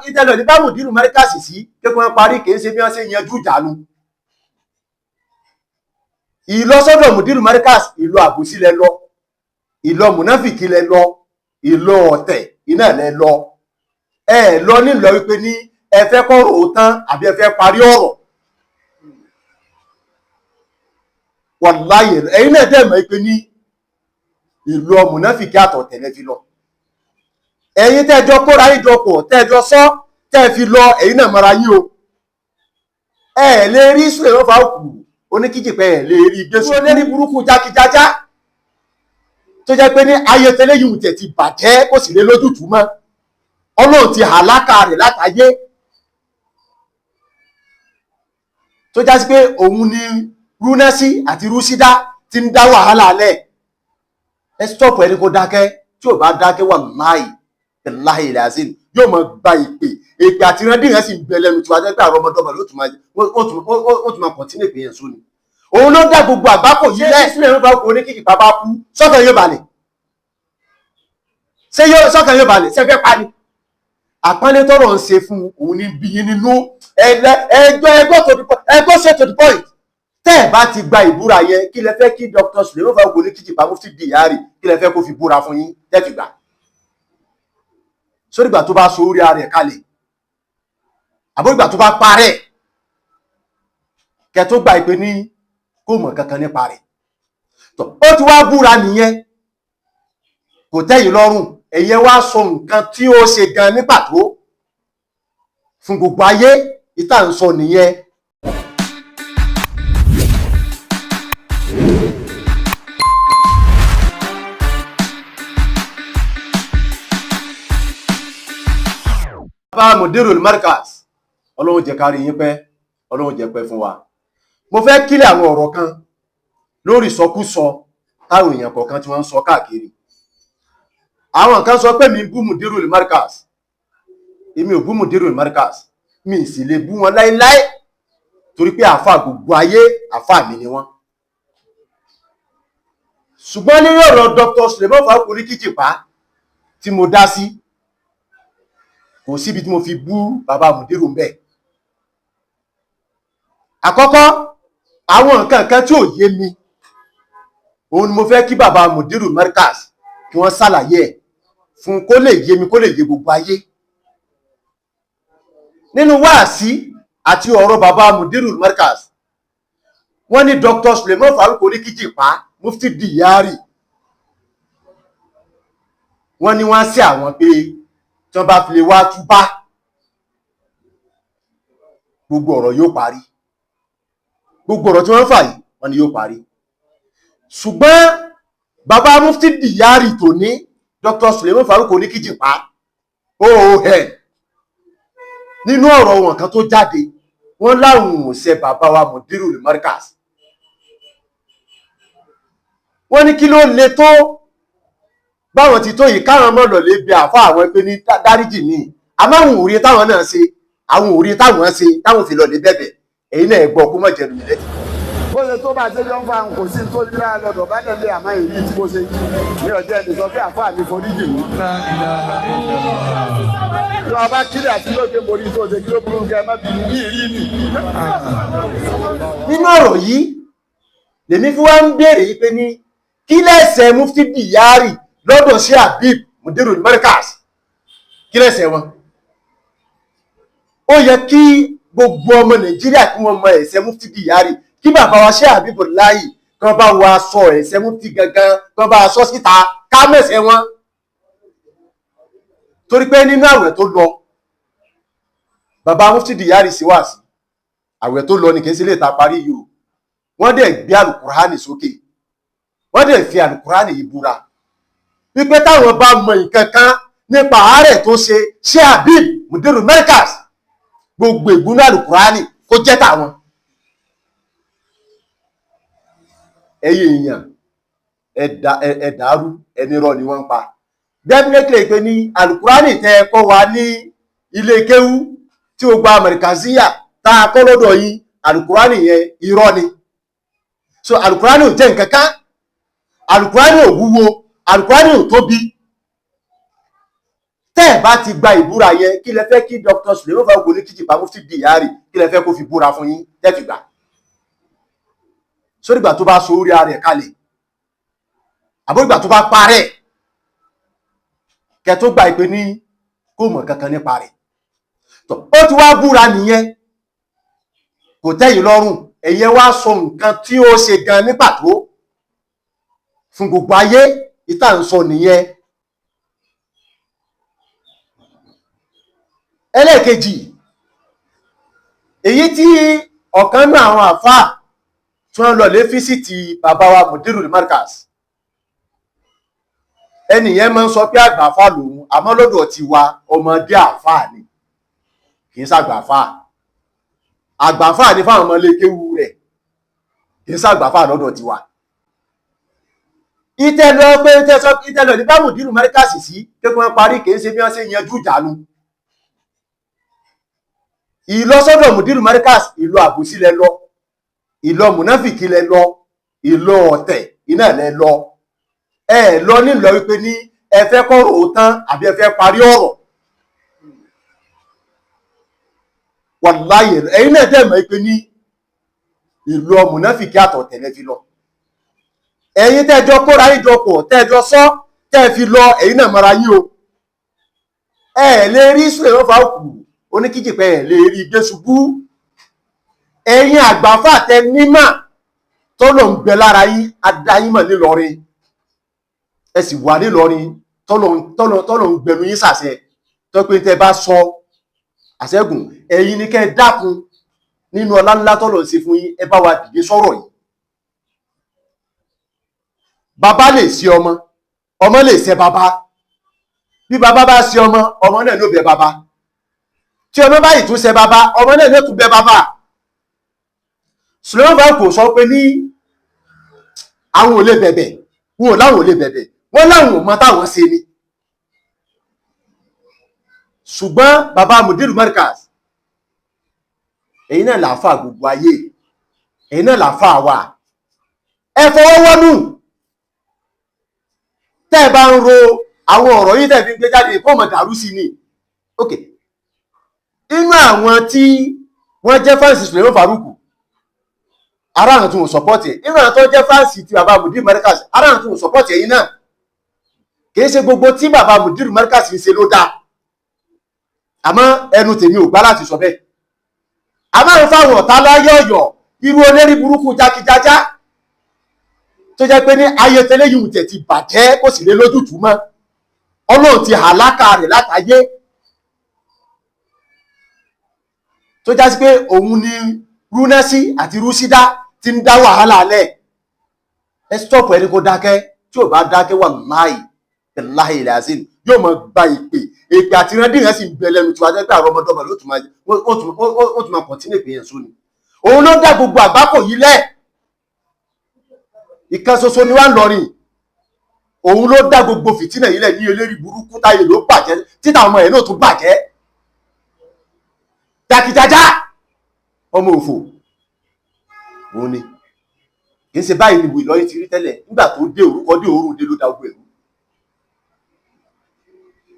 Ìtẹ́lọ ní bá mùdírù mẹ́ríkàsì sí pé kí wọ́n parí, kìí ṣe bí wọ́n ṣe yanjú ìjànú. Ìlọsọ́dọ̀ mùdírù mẹ́ríkàsì, ìlọ àbòsí lẹ lọ, ìlọ mùnáfìkì lẹ lọ, ìlọ ọ̀tẹ̀ iná lẹ lọ. Ẹ lọ nílọ wípé ní ẹ fẹ́ kọ́rọ̀ ó tán àbí ẹ fẹ́ parí ọ̀rọ̀. Wàláyé, ẹ̀yin náà dẹ̀ mọ̀ wípé ní ìlọ mùnáfìkì àtọ̀tẹ̀ lẹ fi lọ. Ẹ̀yin tẹ́jọ kóra yín jọ pọ̀, tẹ́jọ sọ, tẹ́ fi lọ, ẹ̀yin náà mara yín o. Ẹ lè rí Suleiman Farouk oníkíjìpẹ́, ẹ lè rí gbèsè olórí burúkú jákijájá tó jẹ́ pé ní ayé tẹ́lẹ̀ yìí tẹ̀ ti bàjẹ́, kò sì lè lójútùú mọ́. Ọlọ́run ti hàlákà rẹ̀ látayé, tó já sí pé òun ni rúnẹ́sí àti rúsídá ti ń dá wàhálà lẹ̀. Ẹ stop ẹni kó dákẹ́. Tí ò bá dákẹ́, wàláhì láhì ilẹ̀ yóò máa gba ìpè èpè àti ìrandíran sì ń bẹ lẹ́nu tí wàá jẹ́ pé àwọn ọmọdọ́mọ ló tún máa ó tún máa kọ̀tínú ìpè yẹn sóni. Òun ló dá gbogbo àgbákò yìí lẹ́. Sílẹ̀ ń bá ọkùnrin oníkìkì bàbá kú, sọ́kàn yóò balẹ̀. Ṣé yóò sọ́kàn yóò balẹ̀? Ṣé fẹ́ pa ni? Àpọ́nlé tọ́rọ̀ ń ṣe fún òun ní bí yín nínú ẹjọ́ ẹgbọ́ ṣe to the point. Tẹ́ ẹ̀ bá ti gba ìbúra yẹn, kí lẹ fẹ́ kí Dr. Suleiman Farouk oníkìkì bá Mufti Diyari, kí lẹ fẹ́ kó fi búra fún yín tẹ́ fi gbà? Sórígbà tó bá so orí ara ẹ̀ kalẹ̀, àbórígbà tó bá parẹ́ kẹ tó gba ìpè ní kó mọ̀ kankan nípa rẹ̀. Tó ó ti wá búra nìyẹn, kò tẹ́yìn lọ́rùn. Ẹ̀yẹn wá sọ nǹkan tí ó ṣe gan ní pàtó fún gbogbo ayé. Ìta ń sọ nìyẹn. Bàbá Mudirul Markaz, Ọlọ́run jẹ́ ká rí yín pẹ́, Ọlọ́run jẹ́ pẹ́ fún wa. Mo fẹ́ kílẹ̀ àwọn ọ̀rọ̀ kan lórí ìsọkúsọ táwọn èèyàn kọ̀ọ̀kan tí wọ́n ń sọ káàkiri. Àwọn kan sọ pé mi ń bú Mudirul Markaz. Èmi ò bú Mudirul Markaz, mi sì lè bú wọn láéláé, torí pé àáfà gbogbo ayé, àáfà mi ni wọ́n. Ṣùgbọ́n lórí ọ̀rọ̀ Dr. Suleiman Farouk oníkíjìpá tí mo dá sí, kò síbi tí mo fi bú bàbá Mudiru ń bẹ̀. Àkọ́kọ́, àwọn nǹkan kan tí ò yé mi, òun ni mo fẹ́ kí bàbá Mudiru Markaz kí wọ́n ṣàlàyé ẹ̀ fún kó lè yé mi, kó lè yé gbogbo ayé. Nínú wáàsí àti ọ̀rọ̀ bàbá Mudiru Markaz, wọ́n ní Dr. Suleiman Farouk oníkíjìpá Mufti Diyari, wọ́n ní wọ́n sí àwọn pé tí wọ́n bá fi lè wá túbá, gbogbo ọ̀rọ̀ yóò parí. Gbogbo ọ̀rọ̀ tí wọ́n fà yìí, wọ́n ní yóò parí. Ṣùgbọ́n bàbá Mufti Diyari tó ní Dr. Suleiman Farouk oníkíjìpá oon nínú ọ̀rọ̀ wọn kan tó jáde, wọ́n láwọn ò ṣe bàbá wa Mudirul Markaz. Wọ́n ní kí ló le tó báwọn ti tó yìí káwọn mọ̀ lọ lè bí àfá àwọn pé ní dáríjì ní, àmọ́ àwọn òrí táwọn náà ṣe, àwọn òrí táwọn ṣe táwọn fi lọ lè bẹ̀bẹ̀. Èyí náà gbọ́ kó mọ̀ jẹnu mi lẹ́tì. Bó ṣe tó bá ṣe jọ ń fa kò sí tó ní lára lọ́dọ̀ bá tẹ̀lé, àmọ́ èyí tí mo ṣe ní ọjọ́ ẹni sọ pé àfáà mi foríjì mí. Tí wọ́n bá kílẹ̀ àti lóde borí tó ṣe kí ló burú kẹ́ ẹ má bínú ní ìrí mi. Nínú ọ̀rọ̀ yìí lèmi fi wá ń béèrè yìí pé ní kí lẹ́sẹ̀ Mufti Diyari lọ́dọ̀ sí Habib Mudirul Markaz, kí lẹ́sẹ̀ wọn? Ó yẹ kí gbogbo ọmọ Nàìjíríà kí wọ́n mọ ẹ̀ṣẹ̀ Mufti Diyari, kí bàbá wa ṣe Habibullahi kan bá wa sọ ẹ̀ṣẹ̀ Mufti gangan, kan bá sọ síta ká mẹ̀ṣẹ̀ wọn. Torí pé nínú àwẹ̀ tó lọ, bàbá Mufti Diyari sí wá sí àwẹ̀ tó lọ ní kìí sí lè ta parí yìí o. Wọ́n dẹ̀ gbé alukurani sókè, wọ́n dẹ̀ fi alukurani yìí búra wípé táwọn bá mọ nǹkan kan nípa àárẹ̀ tó ṣe ṣé Habib Mudirul Markaz, gbogbo ìgbóná alukurani kó jẹ́ tàwọn. Ẹ̀yin èèyàn, ẹ dàrú, ẹni rọ ni wọ́n ń pa. Definitely pé ní alukurani tẹ́ ẹ kọ́ wa ní ilé kéwú tí ó gba Markaziya tá a kọ́ lọ́dọ̀ yín, alukurani yẹn irọ́ ni. So alukurani ò jẹ́ nǹkan kan, alukurani ò wúwo, alukurani ò tóbi. Tẹ́ ẹ̀ bá ti gba ìbúra yẹn, kí lẹ fẹ́ kí Dr. Suleiman Farouk Oníkíjìpá Mufti Diyari, kí lẹ fẹ́ kó fi búra fún yín tẹ́ fi gbà? Sórí ìgbà tó bá so orí ara ẹ̀ kalẹ̀, àbórí ìgbà tó bá parẹ́ kẹ tó gba ìpè ní kó mọ̀ kankan nípa rẹ̀. Tọ́ ó ti wá búra nìyẹn, kò tẹ́yìn lọ́rùn, ẹ̀yẹn wá sọ nǹkan tí ó ṣe gan ní pàtó fún gbogbo ayé. Ìta ń sọ nìyẹn. Ẹlẹ́ẹ̀kejì, èyí tí ọ̀kan náà àwọn àfáà tí wọ́n lọ lé físìtì bàbá wa Mudirul Markaz, ẹnìyẹn máa ń sọ pé àgbàfà lòun, àmọ́ lọ́dọ̀ ti wa ọmọdé àfáà ni, kì í ṣàgbàfà. Àgbàfà ni fáwọn ọmọ lékéwu rẹ̀, kì í ṣàgbàfà lọ́dọ̀ ti wa. Ìtẹ́lọ pé ìtẹ́lọ ní bá Mudirul Markaz sí pé kí wọ́n parí, kì í ṣe bí wọ́n ṣe yanjú ìjà nu. Ìlọsọ́dọ̀ Mudirul Markaz, ìlọ àbòsí lẹ lọ, ìlọ mùnáfìkì lẹ lọ, ìlọ ọ̀tẹ̀ iná lẹ lọ. Ẹ lọ nílọ wípé ní ẹ fẹ́ kọ́rọ̀ ó tán àbí ẹ fẹ́ parí ọ̀rọ̀. Wàláyé ẹ̀yin náà dẹ̀ mọ̀ wípé ní ìlọ mùnáfìkì àtọ̀tẹ̀ lẹ fi lọ. Ẹ̀yin tẹ́jọ kóra yín jọ pọ̀, tẹ́jọ sọ, tẹ́ fi lọ, ẹ̀yin náà mara yín o. Ẹ lè rí Suleiman Farouk Oníkíjìpá, ẹ lè rí gbé ṣubú. Ẹ̀yin àgbàfà tẹ nímà tó lọ ń bẹ lára yín, adáyímọ̀ nílọrin, ẹ sì wà nílọrin, tọ́lọ̀ ń gbẹnu yín sàṣẹ tó pé tẹ bá sọ àṣẹ́gùn. Ẹ̀yin ni kẹ́ ẹ dákun nínú ọlá ńlá tọ́lọ̀ ń ṣe fún yín, ẹ bá wa dìde sọ̀rọ̀ yìí. Bàbá lè ṣe ọmọ, ọmọ lè ṣe bàbá. Bí bàbá bá ṣe ọmọ, ọmọ náà ló bẹ bàbá. Tí ọmọ bá yìí tún ṣe bàbá, ọmọ náà ló tún bẹ bàbá. Suleiman Farouk sọ pé ní àwọn ò lè bẹ̀bẹ̀, wọn ò láwọn ò lè bẹ̀bẹ̀, wọ́n láwọn ò mọ táwọn ṣe ni. Ṣùgbọ́n bàbá Mudirul Markaz, èyí náà làáfà gbogbo ayé, èyí náà làáfà wà. Ẹ fọwọ́ wọ́nù tẹ́ ẹ bá ń ro àwọn ọ̀rọ̀ yìí tẹ́ fi ń gbé jáde kó mọ̀ dàrú sí ni. Ok, inú àwọn tí wọ́n jẹ́ fáǹsì Suleiman Farouk, ara àwọn tí wọ́n sọpọ́tì ẹ̀, inú àwọn tó jẹ́ fáǹsì ti bàbá Mudirul Markaz, ara àwọn tí wọ́n sọpọ́tì ẹ̀yin náà. Kìí ṣe gbogbo tí bàbá Mudirul Markaz ń ṣe ló dáa, àmọ́ ẹnu tèmi ò gbà láti sọ bẹ́ẹ̀. Àmọ́ àwọn fáwọn ọ̀tá láyé ọ̀yọ́, irú olérí burúkú jákijájá tó jẹ́ pé ní ayé tẹ́lẹ̀ yìí tẹ̀ ti bàjẹ́, kò sì lè lójútùú mọ́, Ọlọ́run ti hàlákà rẹ̀ látayé, tó já sí pé òun ni rúnẹ́sí àti rúsídá ti ń dá wàhálà lẹ̀. Ẹ stọ́pù ẹni kó dákẹ́. Tí ò bá dákẹ́, wàláhì láhì ilẹ̀ yóò máa gba ìpè èpè àti ìrandíran sì ń bẹ lẹ́nu tí wàá jẹ́ pé àwọn ọmọdọ́mọ ló tún máa ó tún máa kọ̀ntínú ìpè yẹn sóni. Òun ló dá gbogbo àgbákò yìí lẹ̀. Ìkan ṣoṣo ni wá ń lọrin. Òun ló dá gbogbo fìtínà yìí lẹ̀ ní eléri burúkú táyé ló bàjẹ́, títà ọmọ ẹ̀ náà tún bàjẹ́. Jákijájá ọmọ òfò òun ni. Kì í ṣe báyìí ni Ìlọrin ti rí tẹ́lẹ̀. Nígbà tó dé orúkọ dé òórùn dé ló dá ogun ẹ̀rú.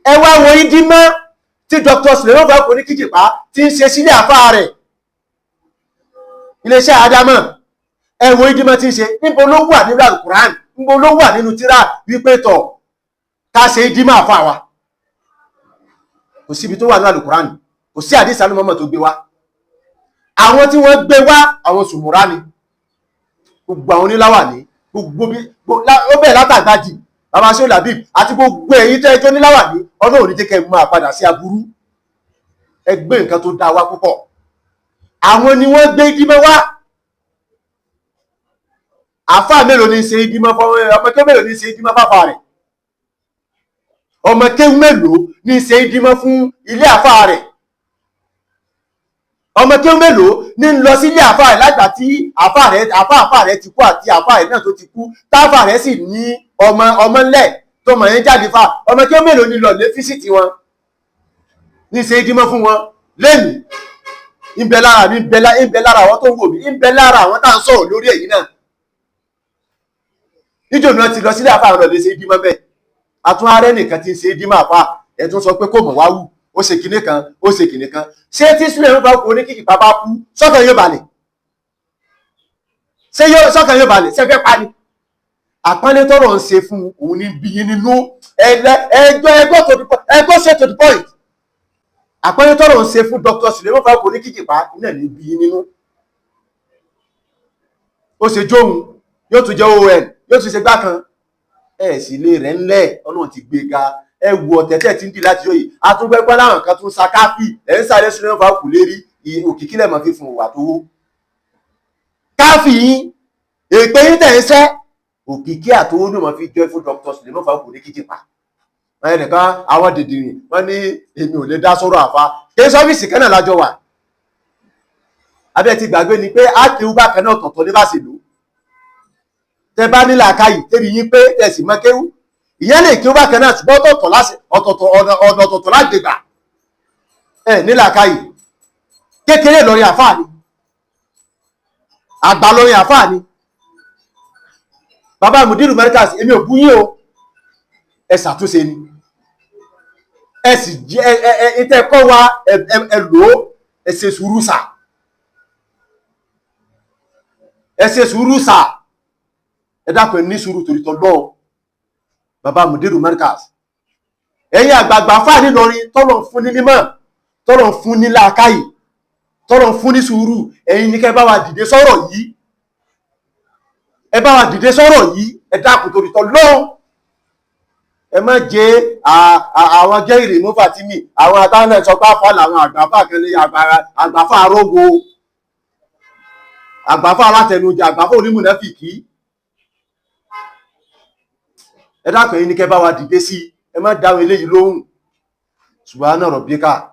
Ẹ wá wo ìdímọ́ tí Dr. Suleiman Farouk Oníkíjìpá ti ń ṣe sílé àfáà rẹ̀, iléeṣẹ́ Ádámọ̀. Ẹ wo ìdímọ́ tí ń ṣe. Níbo ló wà nínú Al-Qur'an? Níbo ló wà nínú tírà wípé tọ̀ ká ṣe ìdímọ́ àfáà wa? Kò síbi tó wà nínú Al-Qur'an, kò sí àdìsá ló mọ́mọ́ tó gbé wá. Àwọn tí wọ́n gbé wá, àwọn sùmùrà ni, gbogbo àwọn oníláwà ní gbogbo bí ó bẹ̀rẹ̀ látàgbàjì bàbá ṣé làbí àti gbogbo ẹ̀yin tẹ́ ẹjọ́ níláwà ní. Ọlọ́run ní jẹ́ kẹ́ máa padà sí aburú. Ẹ gbé nǹkan tó dáa wá púpọ̀. Àwọn ni wọ́n gbé ìdímọ́ wá. Àfáà mélòó ní ṣe ìdímọ́ fún ọmọ kéwú? Mélòó ní ṣe ìdímọ́ fáfá rẹ̀? Ọmọ kéwú mélòó ní ṣe ìdímọ́ fún ilé àfáà rẹ̀? Ọmọ kéwú mélòó ní ń lọ sílé àfáà rẹ̀ lágbà tí àfáà rẹ̀ àfáà rẹ̀ ti kú àti àfáà rẹ̀ náà tó ti kú, táfáà rẹ̀ sì ní ọmọ ọmọ ńlẹ̀ tó mọ̀ yẹn jáde fà? Ọmọ kéwú mélòó ní lọ lé físìtì wọn ní ṣe ìdímọ́ fún wọn lẹ́nu? Ń bẹ lára mi, ń bẹ lára àwọn tó ń wò mí, ń bẹ lára àwọn tá à ń sọ̀rọ̀ lórí èyí náà. Níjò náà ti lọ sílé àfáà lọ lè ṣe ìdímọ́ bẹ́ẹ̀. Àtún ààrẹ nìkan ti ń ṣe ìdímọ́ àfáà. Ẹ tún sọ pé kò mọ̀ wá wù, ó ṣe kinní kan, ó ṣe kinní kan. Ṣé tí Suleiman Farouk oníkìkìpá bá kú, sọ́kàn yóò balẹ̀? Ṣé sọ́kàn yóò balẹ̀? Ṣé fẹ́ pa ni? Àpọ́nlé tọ́rọ̀ ń ṣe fún òun ní bí yín nínú ẹjọ́ ẹgbọ́ ṣe to the point. Àpọ́nlé tọ́rọ̀ ń ṣe fún Dr. Suleiman Farouk oníkìkìpá náà ní bí yín nínú. Ó ṣe jóhun, yóò tún jẹ́ ON, yóò tún ṣe gbá kan. Ẹ sì lè rẹ̀ ńlẹ̀, Ọlọ́run ti gbé ga. Ẹ wù ọ̀tẹ̀tẹ̀ tí ń dì láti yóò yìí. Atúgbẹ́pẹ́ láwọn kan tún sa káfí, ẹ̀ ń sáré Suleiman Farouk lérí òkìkí lẹ̀mọ́ fífún wà tó wó. Káfí yín, èpè yín tẹ̀ ń sẹ́, òkìkí àtowó ní wọ́n fi jẹ́ fún Dr. Suleiman Farouk oníkìkìpá. Ẹnìkan àwọn dìdìrìn wọ́n ní èmi ò lè dá sọ́rọ̀ àfa. Kí sọ́fíìsì kan náà lájọ wà. Abẹ́ ti gbàgbé ni pé á kéwú bákan náà, ọ̀tọ̀ọ̀tọ̀ ní bá ṣe lò. Tẹ bá nílà káyì tẹ́bi yín pé tẹ̀sí mọ́ kéwú. Ìyẹn lè kéwú bákan náà, ṣùgbọ́n ọ̀tọ̀ọ̀tọ̀ láṣẹ ọ̀tọ̀ọ̀tọ̀ ọ̀nà ọ̀tọ̀ọ̀tọ̀ lágbègbà. Ẹ nílà káyì. Kékeré lọrin àfáà ni. Àgbà lọrin àfáà ni. Bàbá Mudiru Markaz, èmi ò bú yín o. Ẹ ṣàtúnṣe ni. Ẹ sì jẹ́ ẹ ẹ ìtẹ́ kọ́ wa ẹ lò ó, ẹ ṣe sùúrù sà. Ẹ ṣe sùúrù sà. Ẹ dákun, ẹ ní sùúrù torí tọlọ́run. Bàbá Mudiru Markaz. Ẹ̀yin àgbààgbà fáà nílọrin tọ́lọ̀ ń fún ní mímọ̀, tọ́lọ̀ ń fún ní làákàyè, tọ́lọ̀ ń fún ní sùúrù. Ẹ̀yin ní kẹ́ bá wa dìde sọ̀rọ̀ yìí. Ẹ bá wa dìde sọ̀rọ̀ yìí, ẹ dákun torí tọlọ́run. Ẹ má jẹ́ àwọn jẹ́ ìrìmú Fàtímì, àwọn àtàwọn ẹ̀ sọ pé àfà làwọn àgbàfà kan ní àgbàfà arógo, àgbàfà alátẹnujẹ, àgbàfà onímùnáfìkì. Ẹ dákun, ẹ̀yin ní kẹ́ bá wa dìde sí i, ẹ má dáhùn eléyìí lóhùn. Subhana rabbika.